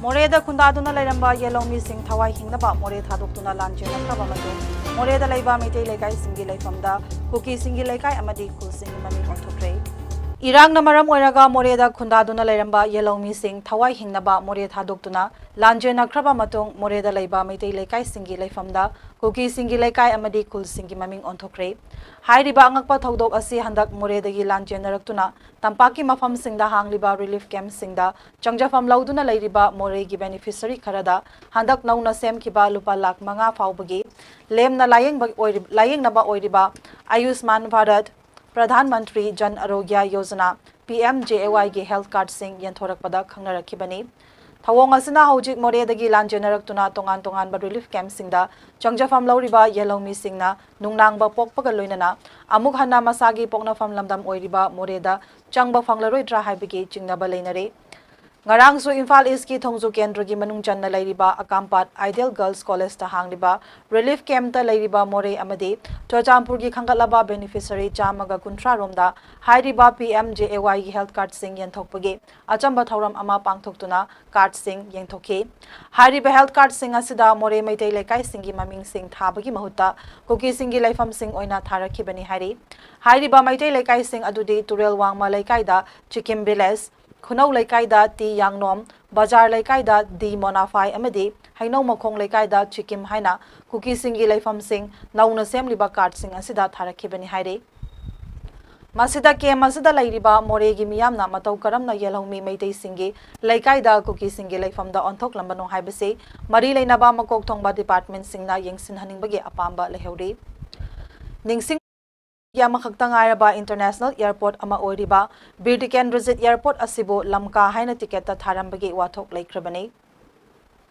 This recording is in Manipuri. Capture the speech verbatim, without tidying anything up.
ꯃꯣꯔꯦꯗ ꯈꯨꯟꯗꯥꯗꯨꯅ ꯂꯩꯔꯝꯕ ꯌꯦꯜꯍꯧꯃꯤꯁꯤꯡ ꯊꯋꯥꯏ ꯍꯤꯡꯅꯕ ꯃꯣꯔꯦ ꯊꯥꯗꯣꯛꯇꯨꯅ ꯂꯥꯟꯖꯦꯟꯅꯈ꯭ꯔꯕ ꯃꯇꯨꯡ, ꯃꯣꯔꯦꯗ ꯂꯩꯕ ꯃꯩꯇꯩ ꯂꯩꯀꯥꯏꯁꯤꯡꯒꯤ ꯂꯩꯐꯝꯗ ꯀꯨꯀꯤꯁꯤꯡꯒꯤ ꯂꯩꯀꯥꯏ ꯑꯃꯗꯤ ꯈꯨꯜꯁꯤꯡꯒꯤ ꯃꯃꯤꯡ ꯑꯣꯟꯊꯣꯛꯈ꯭ꯔꯦ꯫ ꯏꯔꯥꯡꯅ ꯃꯔꯝ ꯑꯣꯏꯔꯒ ꯃꯣꯔꯦꯗ ꯈꯨꯟꯗꯥꯗꯨꯅ ꯂꯩꯔꯝꯕ ꯌꯦꯜꯍꯧꯃꯤꯁꯤꯡ ꯊꯋꯥꯏ ꯍꯤꯡꯅꯕ ꯃꯣꯔꯦ ꯊꯥꯗꯣꯛꯇꯨꯅ ꯂꯥꯟꯖꯦꯟꯅꯈ꯭ꯔꯕ ꯃꯇꯨꯡ, ꯃꯣꯔꯦꯗ ꯂꯩꯕ ꯃꯩꯇꯩ ꯂꯩꯀꯥꯏꯁꯤꯡꯒꯤ ꯂꯩꯐꯝꯗ ꯀꯨꯀꯤꯁꯤꯡꯒꯤ ꯂꯩꯀꯥꯏ ꯑꯃꯗꯤ ꯈꯨꯜꯁꯤꯡꯒꯤ ꯃꯃꯤꯡ ꯑꯣꯟꯊꯣꯛꯈ꯭ꯔꯦ꯫ ꯍꯥꯏꯔꯤꯕ ꯑꯉꯛꯄ ꯊꯧꯗꯣꯛ ꯑꯁꯤ ꯍꯟꯗꯛ ꯃꯣꯔꯦꯗꯒꯤ ꯂꯥꯟꯖꯦꯟꯅꯔꯛꯇꯨꯅ ꯇꯝꯄꯥꯛꯀꯤ ꯃꯐꯝꯁꯤꯡꯗ ꯍꯥꯡꯂꯤꯕ relief camp ꯁꯤꯡꯗ ꯆꯪꯖꯐꯝ ꯂꯧꯗꯨꯅ ꯂꯩꯔꯤꯕ ꯃꯣꯔꯦꯒꯤ beneficiary ꯈꯔꯗ ꯍꯟꯗꯛ ꯅꯧꯅ ꯁꯦꯝꯈꯤꯕ ꯂꯨꯄꯥ ꯂꯥꯈ ꯃꯉꯥ ꯐꯥꯎꯕꯒꯤ ꯂꯦꯝꯅ ꯂꯥꯌꯦꯡꯕ ꯑꯣꯏꯔꯤ-, ꯂꯥꯌꯦꯡꯅꯕ ꯑꯣꯏꯔꯤꯕ ꯑꯌꯨꯁꯃꯥꯟ Bharat, Pradhan Mantri Jan ꯑꯔꯣꯒ꯭ꯌ Yojana, P M J A Y ꯒꯤ health card ꯁꯤꯡ ꯌꯦꯟꯊꯣꯔꯛꯄꯗ ꯈꯪꯅꯔꯛꯈꯤꯕꯅꯤ꯫ ꯊꯧꯑꯣꯡ ꯑꯁꯤꯅ ꯍꯧꯖꯤꯛ ꯃꯣꯔꯦꯗꯒꯤ ꯂꯥꯟꯖꯦꯟꯅꯔꯛꯇꯨꯅ ꯇꯣꯉꯥꯟ ꯇꯣꯉꯥꯟꯕ relief camp ꯁꯤꯡꯗ ꯆꯪꯖꯐꯝ ꯂꯧꯔꯤꯕ ꯌꯦꯜꯍꯧꯃꯤꯁꯤꯡꯅ ꯅꯨꯡꯅꯥꯡꯕ ꯄꯣꯛꯄꯒ ꯂꯣꯏꯅꯅ ꯑꯃꯨꯛ ꯍꯟꯅ ꯃꯁꯥꯒꯤ ꯄꯣꯛꯅꯐꯝ ꯂꯝꯗꯝ ꯑꯣꯏꯔꯤꯕ ꯃꯣꯔꯦꯗ ꯆꯪꯕ ꯐꯪꯂꯔꯣꯏꯗ꯭ꯔꯥ ꯍꯥꯏꯕꯒꯤ ꯆꯤꯡꯅꯕ ꯂꯩꯅꯔꯤ꯫ ꯉꯔꯥꯡꯁꯨ ꯏꯝꯐꯥꯜ ꯏꯁꯀꯤ ꯊꯣꯡꯖꯨ ꯀꯦꯟꯗ꯭ꯔꯒꯤ ꯃꯅꯨꯡ ꯆꯟꯅ ꯂꯩꯔꯤꯕ ꯑꯀꯥꯝꯄꯥꯠ Ideal Girls College ꯇ ꯍꯥꯡꯂꯤꯕ relief camp ꯇ ꯂꯩꯔꯤꯕ ꯃꯣꯔꯦ ꯑꯃꯗꯤ ꯆꯨꯔꯆꯥꯟꯄꯨꯔꯒꯤ ꯈꯟꯒꯠꯂꯕ beneficiary ꯆꯥꯝꯃꯒ ꯀꯨꯟꯊ꯭ꯔꯥ ꯔꯣꯝꯗ ꯍꯥꯏꯔꯤꯕ P M J A Y ꯒꯤ health card ꯁꯤꯡ ꯌꯦꯟꯊꯣꯛꯄꯒꯤ ꯑꯆꯝꯕ ꯊꯧꯔꯝ ꯑꯃ ꯄꯥꯡꯊꯣꯛꯇꯨꯅ card ꯁꯤꯡ ꯌꯦꯟꯊꯣꯛꯈꯤ꯫ ꯍꯥꯏꯔꯤꯕ health card ꯁꯤꯡ ꯑꯁꯤꯗ ꯃꯣꯔꯦ ꯃꯩꯇꯩ ꯂꯩꯀꯥꯏꯁꯤꯡꯒꯤ ꯃꯃꯤꯡꯁꯤꯡ ꯊꯥꯕꯒꯤ ꯃꯍꯨꯠꯇ ꯀꯨꯀꯤꯁꯤꯡꯒꯤ ꯂꯩꯐꯝꯁꯤꯡ ꯑꯣꯏꯅ ꯊꯥꯔꯛꯈꯤꯕꯅꯤ ꯍꯥꯏꯔꯤ꯫ ꯍꯥꯏꯔꯤꯕ ꯃꯩꯇꯩ ꯂꯩꯀꯥꯏꯁꯤꯡ ꯑꯗꯨꯗꯤ ꯇꯨꯔꯦꯜ ꯋꯥꯡꯃ ꯂꯩꯀꯥꯏꯗ ꯆꯤꯀꯤꯝ village, ꯈꯨꯅꯧ ꯂꯩꯀꯥꯏꯗ ꯇꯤ ꯌꯥꯡꯅꯣꯝ, ꯕꯖꯥꯔ ꯂꯩꯀꯥꯏꯗ ꯗꯤ ꯃꯣꯅꯥꯐꯥꯏ ꯑꯃꯗꯤ ꯍꯩꯅꯧ ꯃꯈꯣꯡ ꯂꯩꯀꯥꯏꯗ ꯆꯤꯀꯤꯝ ꯍꯥꯏꯅ ꯀꯨꯀꯤꯁꯤꯡꯒꯤ ꯂꯩꯐꯝꯁꯤꯡ ꯅꯧꯅ ꯁꯦꯝꯂꯤꯕ card ꯁꯤꯡ ꯑꯁꯤꯗ ꯊꯥꯔꯛꯈꯤꯕꯅꯤ ꯍꯥꯏꯔꯤ꯫ ꯃꯁꯤꯗ camp ꯑꯁꯤꯗ ꯂꯩꯔꯤꯕ ꯃꯣꯔꯦꯒꯤ ꯃꯤꯌꯥꯝꯅ ꯃꯇꯧ ꯀꯔꯝꯅ ꯌꯦꯜꯍꯧꯃꯤ ꯃꯩꯇꯩꯁꯤꯡꯒꯤ ꯂꯩꯀꯥꯏꯗ ꯀꯨꯀꯤꯁꯤꯡꯒꯤ ꯂꯩꯐꯝꯗ ꯑꯣꯟꯊꯣꯛꯂꯝꯕꯅꯣ ꯍꯥꯏꯕꯁꯤ ꯃꯔꯤ ꯂꯩꯅꯕ ꯃꯀꯣꯛ ꯊꯣꯡꯕ department ꯁꯤꯡꯅ ꯌꯦꯡꯁꯤꯟꯍꯟꯅꯤꯡꯕꯒꯤ ꯑꯄꯥꯝꯕ ꯂꯩꯍꯧꯔꯤ꯫ ꯅꯤꯡꯁꯤꯡ ꯑꯃꯈꯛꯇ ꯉꯥꯏꯔꯕ international airport ꯑꯃ ꯑꯣꯏꯔꯤꯕ ꯕꯤꯔ ꯇꯤꯀꯦꯟꯗ꯭ꯔꯖꯤꯠ airport ꯑꯁꯤꯕꯨ ꯂꯝꯀꯥ ꯍꯥꯏꯅ ticket ꯇ ꯊꯥꯔꯝꯕꯒꯤ ꯋꯥꯊꯣꯛ ꯂꯩꯈ꯭ꯔꯕꯅꯤ꯫